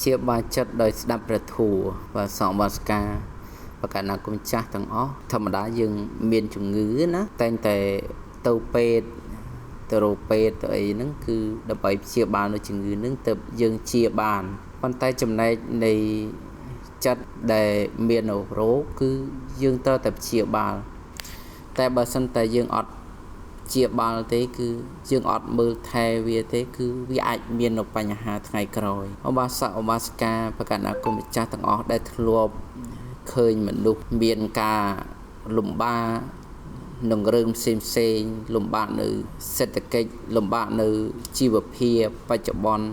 ជាបាលចិត្តដោយស្ដាប់ព្រះធម៌បាទសង្ឃបាសកាបកណាគុំចាស់ទាំងអស់ធម្មតាយើងមានជំងឺណាតែងតែទៅពេទ្យទៅរកពេទ្យទៅអីហ្នឹងគឺដើម្បីព្យាបាលនៅជំងឺហ្នឹងទៅយើងជាបានប៉ុន្តែចំណែកនៃចិត្តដែលមាននៅរោគគឺយើងត្រូវតែព្យាបាលតែបើសិនតែយើងអត់ជាបាលទេគឺយើងអត់មើលថែវាទេគឺវាអាចមាននៅបញ្ហាថ្ងៃក្រោយឧបាសកឧបាសិកាបកណាគុំម្ចាស់ទាំងអស់ដែលធ្លាប់ឃើញមនុស្សមានការលំបាកនឹងរឿងផ្សេងផ្សេងលំបាកនៅសេដ្ឋកិច្ចលំបាកនៅជីវភាពបច្ចុប្បន្ន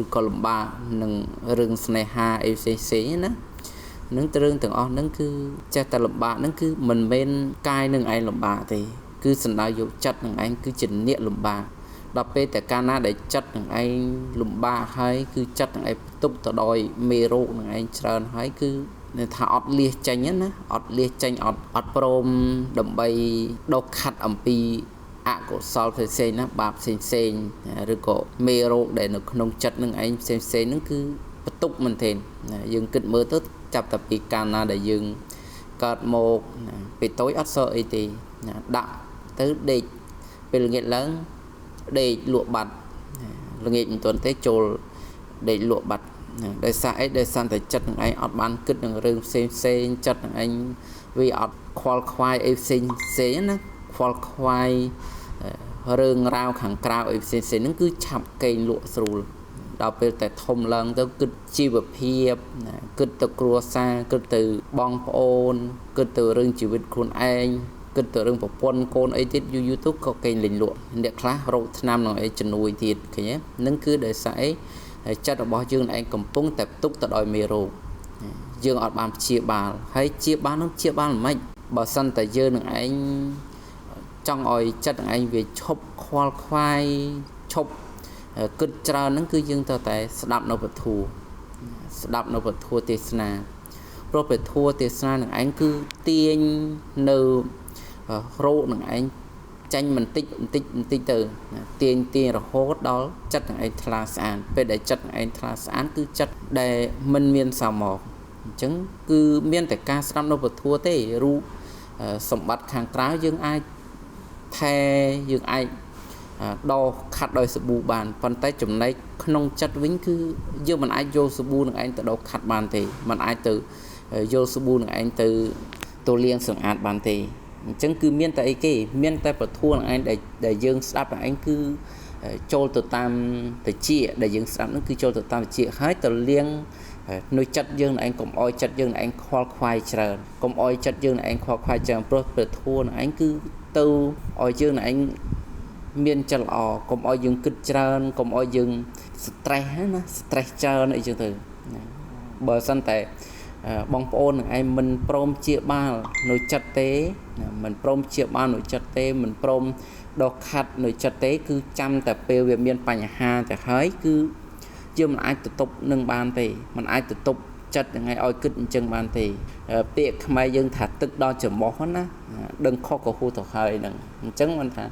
ឬក៏លំបាកនឹងរឿងស្នេហាអីផ្សេងផ្សេងណានឹងរឿងទាំងអស់ហ្នឹងគឺចេះតែលំបាកហ្នឹងគឺមិនមែនកាយនឹងឯងលំបាកទេគឺសំដៅយកចិត្តនឹងឯងគឺជាអ្នកលំបាកដល់ពេលតែកាលណាដែលចិត្តនឹងឯងលំបាកហើយគឺចិត្តនឹងឯងផ្ទុកទៅដោយមេរោគនឹងឯងច្រើនហើយគឺថាអត់លះចេញណាអត់លះចេញអត់ព្រមដើម្បីដកខាត់អំពីអកុសលផ្សេងៗណាបាបផ្សេងៗឬក៏មេរោគដែលនៅក្នុងចិត្តនឹងឯងផ្សេងៗហ្នឹងគឺផ្ទុកមែនទែនយើងគិតមើលទៅចាប់តែពីកាលណាដែលយើងកើតមកពេលតូចអត់សើអីទេដាក់ទៅដេកពេលល្ងាចឡើងដេកលក់បាត់ល្ងាចមិនទាន់ទេចូលដេកលក់បាត់ដោយសារអីដោយសារតែចិត្តនឹងឯងអត់បានគិតនឹងរឿងផ្សេងផ្សេងចិត្តនឹងឯងវាអត់ខ្វល់ខ្វាយអីផ្សេងផ្សេងណាខ្វល់ខ្វាយរឿងរ៉ាវខាងក្រៅអីផ្សេងផ្សេងហ្នឹងគឺឆាប់កេងលក់ស្រួលដល់ពេលតែធំឡើងទៅគិតជីវភាពគិតទៅគ្រួសារគិតទៅបងប្អូនគិតទៅរឿងជីវិតខ្លួនឯងគិតទៅរឿងប្រពន្ធកូនអីទៀតយូរយូរទៅក៏កេងលេងលក់អ្នកខ្លះរកថ្នាំនឹងអីជំនួយទៀតឃើញទេនឹងគឺដោយសារអីចិត្តរបស់យើងឯងកំពុងតែផ្ទុកទៅដោយមេរោគយើងអត់បានព្យាបាលហើយព្យាបាលនឹងព្យាបាលមិនបើសិនតែយើងនឹងឯងចង់ឲ្យចិត្តនឹងឯងវាឈប់ខ្វល់ខ្វាយឈប់គិតច្រើនហ្នឹងគឺយើងត្រូវតែស្ដាប់នៅពធស្ដាប់នៅពធទេសនាព្រោះពធទេសនានឹងឯងគឺទាញនៅរោគនឹងឯងចាញ់បន្តិចបន្តិចបន្តិចទៅទាញទាញរហូតដល់ចិត្តនឹងឯងថ្លាស្អាតពេលដែលចិត្តនឹងឯងថ្លាស្អាតគឺចិត្តដែលមិនមានសោមកអញ្ចឹងគឺមានតែការស្ដាប់នៅពធទេរូបសម្បត្តិខាងក្រៅយើងអាចថែយើងអាចដោខាត់ដោយសាប៊ូបានប៉ុន្តែចំណែកក្នុងចិត្តវិញគឺយើងមិនអាចយកសាប៊ូនឹងឯងទៅដោខាត់បានទេមិនអាចទៅយកសាប៊ូនឹងឯងទៅលាងសម្អាតបានទេអញ្ចឹងគឺមានតែអីគេមានតែពធនឹងឯងដែលយើងស្ដាប់នឹងឯងគឺចូលទៅតាមតិចដែលយើងស្ដាប់នឹងគឺចូលទៅតាមតិចហើយទៅលាងនៅចិត្តយើងនឹងឯងកុំអោយចិត្តយើងនឹងឯងខ្វល់ខ្វាយច្រើនកុំអោយចិត្តយើងនឹងឯងខ្វល់ខ្វាយច្រើនព្រោះពធនឹងឯងគឺទៅឲ្យយើងនឹងឯងមានចិត្តល្អកុំឲ្យយើងគិតច្រើនកុំឲ្យយើង stress ណា stress ច្រើនអីចឹងទៅបើសិនតែបងប្អូននឹងឯងមិនព្រមជាបាលនៅចិត្តទេមិនព្រមជាបាលនៅចិត្តទេមិនព្រមដោះខាត់នៅចិត្តទេគឺចាំតែពេលវាមានបញ្ហាទៅហើយគឺយើងមិនអាចទៅទប់នឹងបានទេមិនអាចទៅទប់ចិត្តនឹងឯងឲ្យគិតអញ្ចឹងបានទេពាក្យខ្មែរយើងថាទឹកដល់ច្រមុះណាដឹងខុសក៏ហួសទៅហើយហ្នឹងអញ្ចឹងមិនថា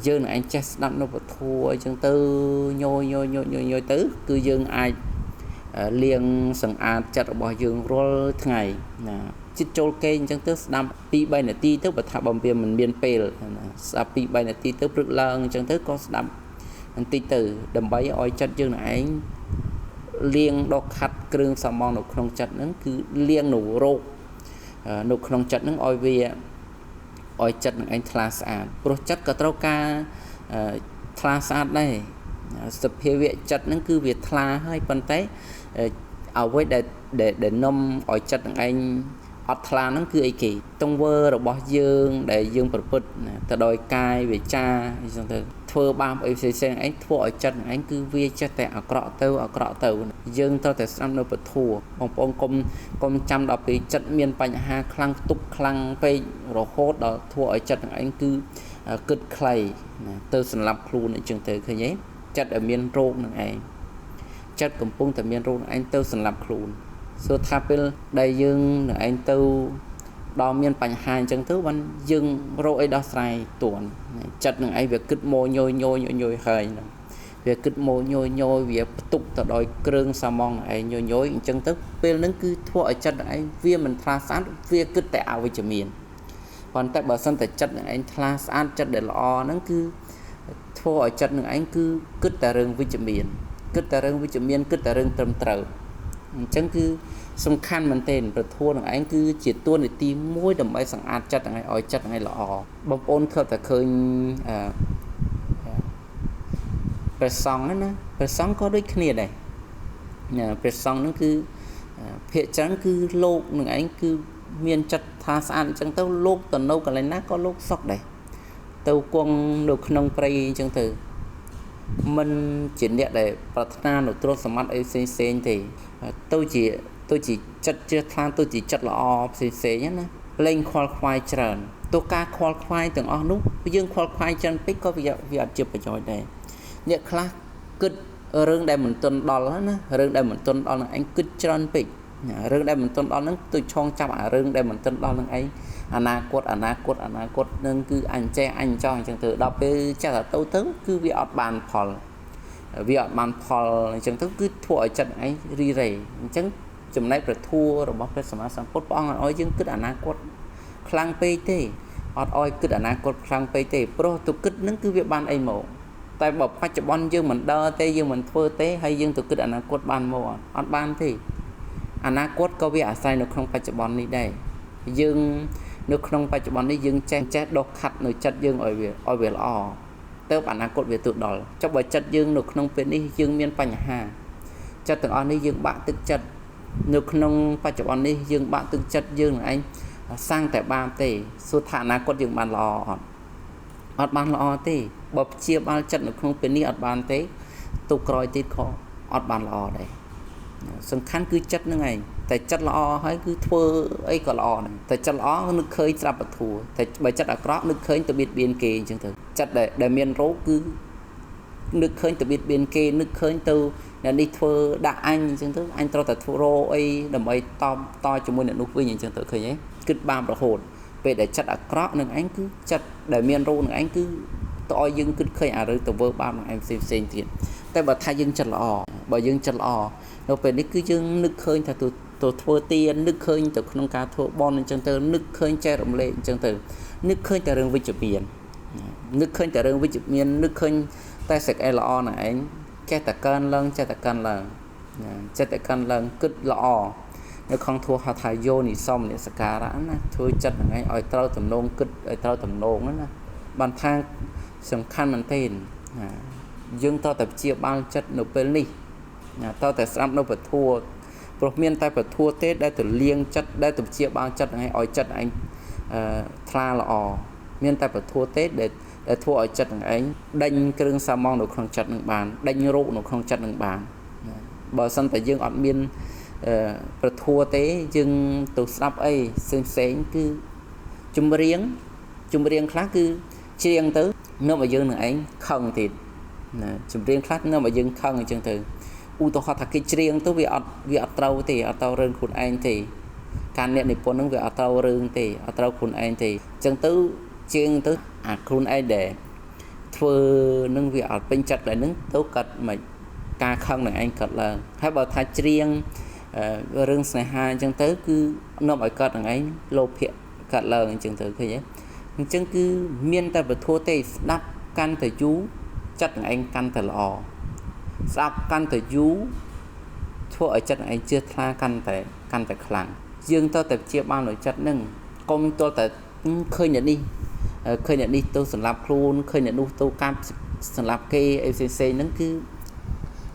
យើងនឹងឯងចេះស្ដាប់នៅពធអញ្ចឹងទៅញយញយញយញយទៅគឺយើងអាចលាងសម្អាតចិត្តរបស់យើងរាល់ថ្ងៃណាចិត្តចូលគេអញ្ចឹងទៅស្ដាប់2 3នាទីទៅបើថាបើវាមិនមានពេលណាស្ដាប់2 3នាទីទៅព្រឹកឡើងអញ្ចឹងទៅក៏ស្ដាប់បន្តិចទៅដើម្បីឲ្យចិត្តយើងនឹងឯងលាងដោះខាត់គ្រឿងសំងនៅក្នុងចិត្តហ្នឹងគឺលាងនៅរោគនៅក្នុងចិត្តហ្នឹងឲ្យវាឲ្យចិត្តនឹងឯងថ្លាស្អាតព្រោះចិត្តក៏ត្រូវការថ្លាស្អាតដែរសភាវៈចិត្តហ្នឹងគឺវាថ្លាហើយប៉ុន្តែអ្វីដែលដែលនាំឲ្យចិត្តនឹងឯងអត់ថ្លាហ្នឹងគឺអីគេទង្វើរបស់យើងដែលយើងប្រព្រឹត្តទៅដោយកាយវាចាអញ្ចឹងទៅធ្វើបាបអីផ្សេងៗឯងធ្វើឲ្យចិត្តនឹងឯងគឺវាចេះតែអាក្រក់ទៅអាក្រក់ទៅយើងត្រូវតែស្ដាប់នៅពធបងប្អូនកុំចាំដល់ពេលចិត្តមានបញ្ហាខ្លាំងទុកខ្លាំងពេករហូតដល់ធ្វើឲ្យចិត្តនឹងឯងគឺគិតខ្លីណាទៅសម្លាប់ខ្លួនអញ្ចឹងទៅឃើញទេចិត្តឲ្យមានរោគនឹងឯងចិត្តកំពុងតែមានរោគនឹងឯងទៅសម្លាប់ខ្លួនសួរថាពេលដែលយើងនឹងឯងទៅដល់មានបញ្ហាអញ្ចឹងទៅបានយើងរកអីដោះស្រាយទាន់ចិត្តនឹងឯងវាគិតមកញយញយញយហើយហ្នឹង វាគិតមកញយញយវាផ្ទុកទៅដោយគ្រឿងសាម៉ង់ឯងញយញយអញ្ចឹងទៅពេលហ្នឹងគឺធ្វើឲ្យចិត្តឯងវាមិនថ្លាស្អាតវាគិតតែអវិជ្ជមានប៉ុន្តែបើសិនតែចិត្តនឹងឯងថ្លាស្អាតចិត្តដែលល្អហ្នឹងគឺធ្វើឲ្យចិត្តនឹងឯងគឺគិតតែរឿងវិជ្ជមានគិតតែរឿងវិជ្ជមានគិតតែរឿងត្រឹមត្រូវអញ្ចឹងគឺសំខាន់មែនទែនប្រធัวនឹងឯងគឺជាតួនាទីមួយដើម្បីសម្អាតចិត្តនឹងឯងឲ្យចិត្តនឹងឯងល្អបងប្អូនឃើញតែឃើញព្រះសង្ឃណាព្រះសង្ឃក៏ដូចគ្នាដែរព្រះសង្ឃហ្នឹងគឺភាគច្រើនគឺលោកនឹងឯងគឺមានចិត្តថាស្អាតអញ្ចឹងទៅលោកទៅនៅកន្លែងណាក៏លោកសុខដែរទៅគង់នៅក្នុងព្រៃអញ្ចឹងទៅមិនជាអ្នកដែលប្រាថ្នានៅទ្រព្យសម្បត្តិអីផ្សេងផ្សេងទេទៅជាចិត្តជ្រះថ្លាទៅជាចិត្តល្អផ្សេងផ្សេងណាលែងខ្វល់ខ្វាយច្រើនទោះការខ្វល់ខ្វាយទាំងអស់នោះយើងខ្វល់ខ្វាយច្រើនពេកក៏វាអត់ជាប្រយោជន៍ដែរអ្នកខ្លះគិតរឿងដែលមិនទាន់ដល់ណារឿងដែលមិនទាន់ដល់នឹងឯងគិតច្រើនពេករឿងដែលមិនទាន់ដល់ហ្នឹងទៅឆងចាប់អារឿងដែលមិនទាន់ដល់នឹងឯងអនាគតអនាគតអនាគតនឹងគឺអញចេះអញចង់អញ្ចឹងទៅដល់ពេលចេះតែទៅគឺវាអត់បានផលវាអត់បានផលអញ្ចឹងទៅគឺធ្វើឲ្យចិត្តឯងរីរេអញ្ចឹងចំណែកប្រធัวរបស់ព្រះសម្មាសម្ពុទ្ធព្រះអង្គឲ្យយើងគិតអនាគតខ្លាំងពេកទេអត់ឲ្យគិតអនាគតខ្លាំងពេកទេព្រោះទៅគិតនឹងគឺវាបានអីមកតែបើបច្ចុប្បន្នយើងមិនដើរទេយើងមិនធ្វើទេហើយយើងទៅគិតអនាគតបានមកអត់បានទេអនាគតក៏វាអាស្រ័យនៅក្នុងបច្ចុប្បន្ននេះដែរយើងនៅក្នុងបច្ចុប្បន្ននេះយើងចេះដោះខាត់នៅចិត្តយើងឲ្យវាល្អទៅអនាគតវាទៅដល់ចុះបើចិត្តយើងនៅក្នុងពេលនេះយើងមានបញ្ហាចិត្តទាំងអស់នេះយើងបាក់ទឹកចិត្តនៅក្នុងបច្ចុប្បន្ននេះយើងបាក់ទឹកចិត្តយើងនឹងឯងសាំងតែបានទេសួរថាអនាគតយើងបានល្អអត់អត់បានល្អទេបើព្យាបាលចិត្តនៅក្នុងពេលនេះអត់បានទេទៅក្រោយទៀតក៏អត់បានល្អដែរសំខាន់គឺចិត្តនឹងឯងតែចិត្តល្អហើយគឺធ្វើអីក៏ល្អដែរតែចិត្តល្អនឹកឃើញស្រាប់ពធัวតែបើចិត្តអាក្រក់នឹកឃើញទៅបៀតបៀនគេអញ្ចឹងទៅចិត្តដែលមានរោគគឺនឹកឃើញទៅបៀតបៀនគេនឹកឃើញទៅអ្នកនេះធ្វើដាក់អញអញ្ចឹងទៅអញត្រូវតែធ្វើរោអីដើម្បីតបតជាមួយអ្នកនោះវិញអញ្ចឹងទៅឃើញទេគិតបាបរហូតពេលដែលចិត្តអាក្រក់នឹងឯងគឺចិត្តដែលមានរោគនឹងឯងគឺទៅឲ្យយើងគិតឃើញអារឿងទៅធ្វើបាបនឹងឯងផ្សេងផ្សេងទៀតតែបើថាយើងចិត្តល្អបើយើងចិត្តល្អនៅពេលនេះគឺយើងនឹកឃើញថាទៅធ្វើទាននឹកឃើញទៅក្នុងការធ្វើបុណ្យអញ្ចឹងទៅនឹកឃើញចែករំលែកអញ្ចឹងទៅនឹកឃើញតែរឿងវិជ្ជមាននឹកឃើញតែរឿងវិជ្ជមាននឹកឃើញតែសេចក្តីល្អណាឯងចេះតែកើនឡើងចេះតែកើនឡើងចេះតែកើនឡើងគិតល្អនៅក្នុងធម៌ហៅថាយោនិសោមនសិការៈណាធ្វើចិត្តហ្នឹងឯងឲ្យត្រូវទំនងគិតឲ្យត្រូវទំនងណាបានថាសំខាន់មែនទែនណាយើងត្រូវតែព្យាបាលចិត្តនៅពេលនេះណាត្រូវតែស្ដាប់នៅពធัวព្រោះមានតែពធัวទេដែលទៅលៀងចិត្តដែលទៅព្យាបាលចិត្តហ្នឹងឯងឲ្យចិត្តឯងថ្លាល្អមានតែពធัวទេដែលធ្វើឲ្យចិត្តនឹងឯងដេញគ្រឿងសាម៉ង់នៅក្នុងចិត្តនឹងបានដេញរោគនៅក្នុងចិត្តនឹងបានបើសិនតែយើងអត់មានប្រធัวទេយើងទៅស្ដាប់អីផ្សេងផ្សេងគឺចម្រៀងខ្លះគឺច្រៀងទៅនាំឲ្យយើងនឹងឯងខឹងទៀតណាចម្រៀងខ្លះនាំឲ្យយើងខឹងអញ្ចឹងទៅឧទាហរណ៍ថាគេច្រៀងទៅវាអត់ត្រូវទេអត់ត្រូវរឿងខ្លួនឯងទេការអ្នកនិពន្ធនឹងវាអត់ត្រូវរឿងទេអត់ត្រូវខ្លួនឯងទេអញ្ចឹងទៅជាងទៅអាខ្លួនឯងដែលធ្វើនឹងវាអត់ពេញចិត្តដែរនឹងទៅកាត់មិនការខឹងនឹងឯងកាត់ឡើងហើយបើថាច្រៀងរឿងស្នេហាអញ្ចឹងទៅគឺនាំឲ្យកាត់នឹងឯងលោភៈកាត់ឡើងអញ្ចឹងទៅឃើញទេអញ្ចឹងគឺមានតែពធទេស្ដាប់កាន់តែយូរចិត្តនឹងឯងកាន់តែល្អស្ដាប់កាន់តែយូរធ្វើឲ្យចិត្តនឹងឯងជឿថ្លាកាន់តែខ្លាំងយើងត្រូវតែព្យាបាលនៅចិត្តនឹងកុំទល់តែឃើញអ្នកនេះឃើញអ្នកនេះទៅសម្លាប់ខ្លួនឃើញអ្នកនោះទៅកាប់សម្លាប់គេអីផ្សេងៗហ្នឹងគឺ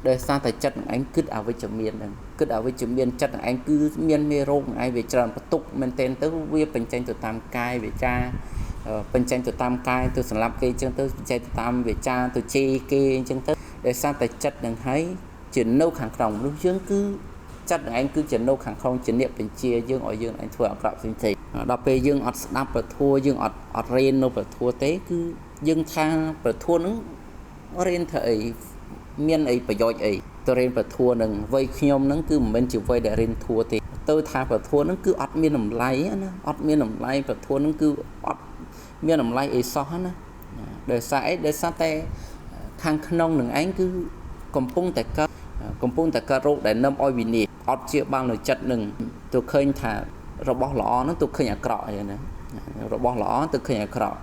ដោយសារតែចិត្តនឹងឯងគិតអវិជ្ជមានហ្នឹងគិតអវិជ្ជមានចិត្តនឹងឯងគឺមានមេរោគនឹងឯងវាច្រើនបន្ទុកមែនទែនទៅវាបញ្ចេញទៅតាមកាយវាចាបញ្ចេញទៅតាមកាយទៅសម្លាប់គេអញ្ចឹងទៅបញ្ចេញទៅតាមវាចាទៅជេរគេអញ្ចឹងទៅដោយសារតែចិត្តនឹងហើយជានៅខាងក្នុងមនុស្សយើងគឺចិត្តនឹងឯងគឺជានៅខាងក្នុងជាអ្នកបញ្ជាយើងឲ្យយើងឯងធ្វើអាក្រក់ផ្សេងៗដល់ពេលយើងអត់ស្ដាប់ប្រធัวយើងអត់រៀននៅប្រធัวទេគឺយើងថាប្រធัวនឹងរៀនធ្វើអីមានអីប្រយោជន៍អីទៅរៀនប្រធัวនឹងវ័យខ្ញុំនឹងគឺមិនមែនជាវ័យដែលរៀនធัวទេទៅថាប្រធัวនឹងគឺអត់មានតម្លៃណាអត់មានតម្លៃប្រធัวនឹងគឺអត់មានតម្លៃអីសោះណាដោយសារអីដោយសារតែ ខាងក្នុងនឹងឯងគឺកំពុងតែកើតកំពុងតែកើតរោគដែលនាំឲ្យវិនាសអត់ជាបាលនៅចិត្តនឹងទៅឃើញថារបស់ល្អហ្នឹងទៅឃើញអាក្រក់អីណារបស់ល្អទៅឃើញអាក្រក់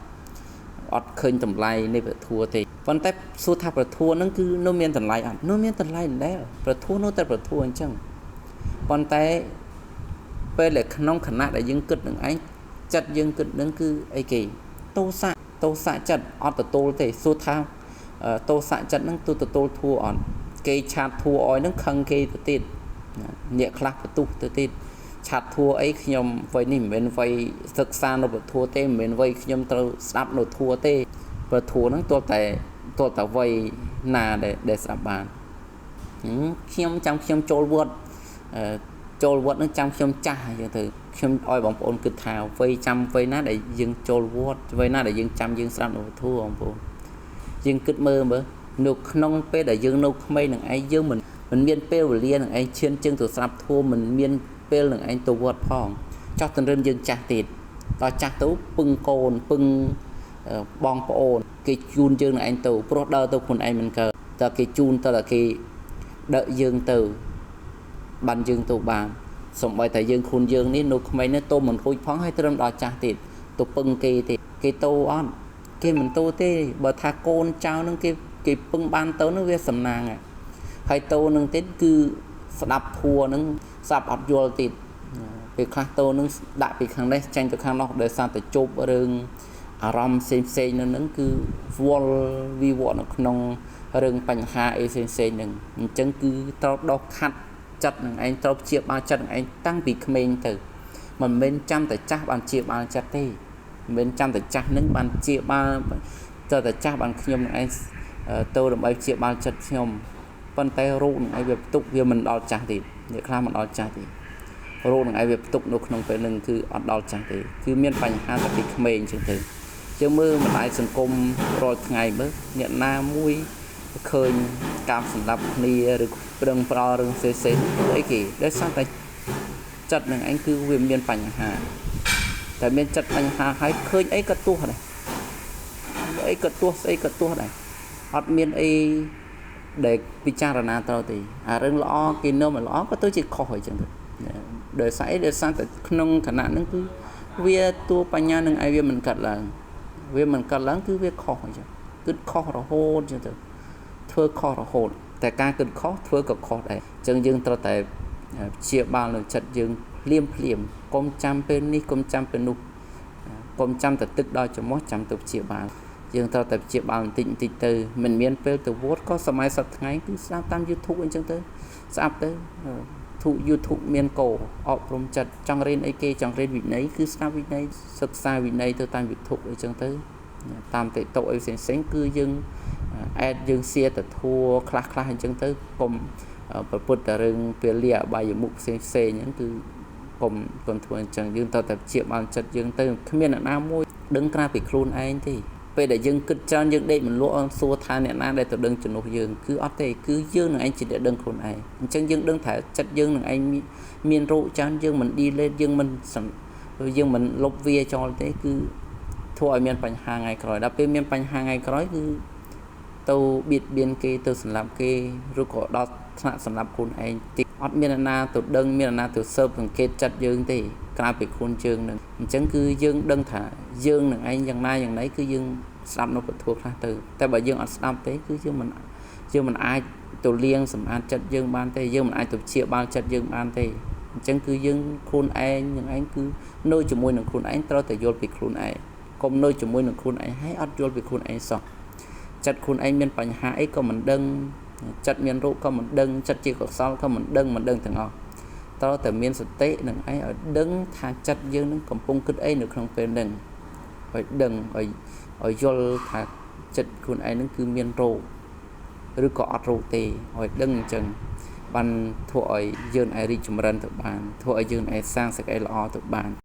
អត់ឃើញតម្លៃនៃព្រះធម៌ទេប៉ុន្តែសួរថាព្រះធម៌ហ្នឹងគឺនៅមានតម្លៃអត់នៅមានតម្លៃដែរព្រះធម៌នៅតែព្រះធម៌អញ្ចឹងប៉ុន្តែពេលដែលក្នុងខណៈដែលយើងគិតនឹងឯងចិត្តយើងគិតនឹងគឺអីគេទោសៈទោសៈចិត្តអត់ទទួលទេសួរថាទោសៈចិត្តនឹងទទួលធัวអត់គេឆាតធัวអោយនឹងខឹងគេទៅទៀតអ្នកខ្លះបន្ទុះទៅទៀតឆាតធัวអីខ្ញុំវ័យនេះមិនមែនវ័យសិក្សានៅពធัวទេមិនមែនវ័យខ្ញុំត្រូវស្ដាប់នៅធัวទេព្រោះធัวហ្នឹងទាល់តែវ័យណាដែលស្ដាប់បានខ្ញុំចាំខ្ញុំចូលវត្តចូលវត្តនឹងចាំខ្ញុំចាស់អញ្ចឹងទៅខ្ញុំឲ្យបងប្អូនគិតថាវ័យចាំវ័យណាដែលយើងចូលវត្តវ័យណាដែលយើងចាំយើងស្ដាប់នៅពធបងប្អូនយើងគិតមើលមើលនៅក្នុងពេលដែលយើងនៅក្មេងនឹងឯងយើងមិនមានពេលវេលានឹងឯងឈានជើងទៅស្ដាប់ធម៌មិនមានពេលនឹងឯងទៅវត្តផងចោះទន្ទឹមយើងចាស់ទៀតដល់ចាស់ទៅពឹងកូនពឹងបងប្អូនគេជូនយើងនឹងឯងទៅព្រោះដើរទៅខ្លួនឯងមិនកើតតើគេជូនតើគេដឹកយើងទៅបានយើងទៅបានសំបីតែយើងខ្លួនយើងនេះនៅក្មេងនេះទៅមិនរួចផងហើយត្រឹមដល់ចាស់ទៀតទៅពឹងគេទេគេទៅអត់គេមិនទៅទេបើថាកូនចៅនឹងគេពឹងបានទៅនឹងវាសំណាងហើយទៅនឹងទៀតគឺស្ដាប់ធัวនឹងស្ដាប់អត់យល់ទៀតពេលខ្លះទៅនឹងដាក់ពីខាងនេះចេញទៅខាងនោះដោយសារតែជប់រឿងអារម្មណ៍ផ្សេងផ្សេងនៅនឹងគឺវល់វិវត្តនៅក្នុងរឿងបញ្ហាអីផ្សេងផ្សេងនឹងអញ្ចឹងគឺត្រូវដោះខាត់ចិត្តនឹងឯងត្រូវព្យាបាលចិត្តនឹងឯងតាំងពីក្មេងទៅមិនមែនចាំតែចាស់បានព្យាបាលចិត្តទេមិនមែនចាំតែចាស់នឹងបានព្យាបាលតើតែចាស់បានខ្ញុំនឹងឯងទៅដើម្បីព្យាបាលចិត្តខ្ញុំប៉ុន្តែរោគនឹងឯងវាផ្ទុកវាមិនដល់ចាស់ទេអ្នកខ្លះមិនដល់ចាស់ទេរោគនឹងឯងវាផ្ទុកនៅក្នុងពេលនឹងគឺអត់ដល់ចាស់ទេគឺមានបញ្ហាតែពីក្មេងអញ្ចឹងទៅយើងមើលបណ្ដាញសង្គមរាល់ថ្ងៃមើលអ្នកណាមួយឃើញការសម្លាប់គ្នាឬប្រឹងប្រល់រឿងផ្សេងៗគឺអីគេដោយសារតែចិត្តនឹងឯងគឺវាមានបញ្ហាតែមានចិត្តបញ្ហាហើយឃើញអីក៏ទោះដែរអីក៏ទោះស្អីក៏ទោះដែរអត់មានអីដែលពិចារណាត្រូវទេអារឿងល្អគេនាំឲ្យល្អក៏ទៅជាខុសអីចឹងទៅដោយសារអីដោយសារតែក្នុងខណៈហ្នឹងគឺវាតួបញ្ញានឹងឯងវាមិនកាត់ឡើងវាមិនកាត់ឡើងគឺវាខុសអញ្ចឹងគិតខុសរហូតអញ្ចឹងទៅធ្វើខុសរហូតតែការគិតខុសធ្វើក៏ខុសដែរអញ្ចឹងយើងត្រូវតែព្យាបាលនៅចិត្តយើងភ្លាមភ្លាមកុំចាំពេលនេះកុំចាំពេលនោះកុំចាំតែទឹកដល់ច្រមុះចាំទៅព្យាបាលយើងត្រូវតែព្យាបាលបន្តិចបន្តិចទៅមិនមានពេលទៅវត្តក៏សម័យសប្តាហ៍ថ្ងៃគឺស្ដាប់តាម YouTube អញ្ចឹងទៅស្ដាប់ទៅធុ YouTube មានកោអប់រំចិត្តចង់រៀនអីគេចង់រៀនវិន័យគឺស្ដាប់វិន័យសិក្សាវិន័យទៅតាម YouTube អីចឹងទៅតាម TikTok អីផ្សេងៗគឺយើងអេតយើងសៀទៅធัวខ្លះខ្លះអញ្ចឹងទៅកុំប្រពុតតែរឿងពេលលាអបាយមុខផ្សេងផ្សេងហ្នឹងគឺកុំធ្វើអញ្ចឹងយើងត្រូវតែព្យាបាលចិត្តយើងទៅគ្មានអ្នកណាមួយដឹងក្រៅពីខ្លួនឯងទេពេលដែលយើងគិតច្រើនយើងដេកមិនលក់សួរថាអ្នកណាដែលទៅដឹងជំនួសយើងគឺអត់ទេគឺយើងនឹងឯងជាអ្នកដឹងខ្លួនឯងអញ្ចឹងយើងដឹងថាចិត្តយើងនឹងឯងមានរោគច្រើនយើងមិន delete យើងមិនលុបវាចោលទេគឺធ្វើឲ្យមានបញ្ហាថ្ងៃក្រោយដល់ពេលមានបញ្ហាថ្ងៃក្រោយគឺទៅបៀតបៀនគេទៅសម្លាប់គេឬក៏ដល់ថ្នាក់សម្លាប់ខ្លួនឯងទេអត់មានអ្នកណាទៅដឹងមានអ្នកណាទៅស៊ើបសង្កេតចិត្តយើងទេក្រៅពីខ្លួនយើងនឹងអញ្ចឹងគឺយើងដឹងថាយើងនឹងឯងយ៉ាងណាយ៉ាងណីគឺយើងស្ដាប់នៅពធខ្លះទៅតែបើយើងអត់ស្ដាប់ទេគឺយើងមិនអាចទៅលាងសម្អាតចិត្តយើងបានទេយើងមិនអាចទៅព្យាបាលចិត្តយើងបានទេអញ្ចឹងគឺយើងខ្លួនឯងនឹងឯងគឺនៅជាមួយនឹងខ្លួនឯងត្រូវតែយល់ពីខ្លួនឯងកុំនៅជាមួយនឹងខ្លួនឯងហើយអត់យល់ពីខ្លួនឯងសោះចិត្តខ្លួនឯងមានបញ្ហាអីក៏មិនដឹងចិត្តមានរោគក៏មិនដឹងចិត្តជាកុសលក៏មិនដឹងមិនដឹងទាំងអស់ត្រូវតែមានសតិនឹងឯងឲ្យដឹងថាចិត្តយើងនឹងកំពុងគិតអីនៅក្នុងពេលហ្នឹងឲ្យដឹងឲ្យយល់ថាចិត្តខ្លួនឯងនឹងគឺមានរោគឬក៏អត់រោគទេឲ្យដឹងអញ្ចឹងបានធ្វើឲ្យយើងឯងរីកចម្រើនទៅបានធ្វើឲ្យយើងឯងសាងសេចក្តីល្អទៅបាន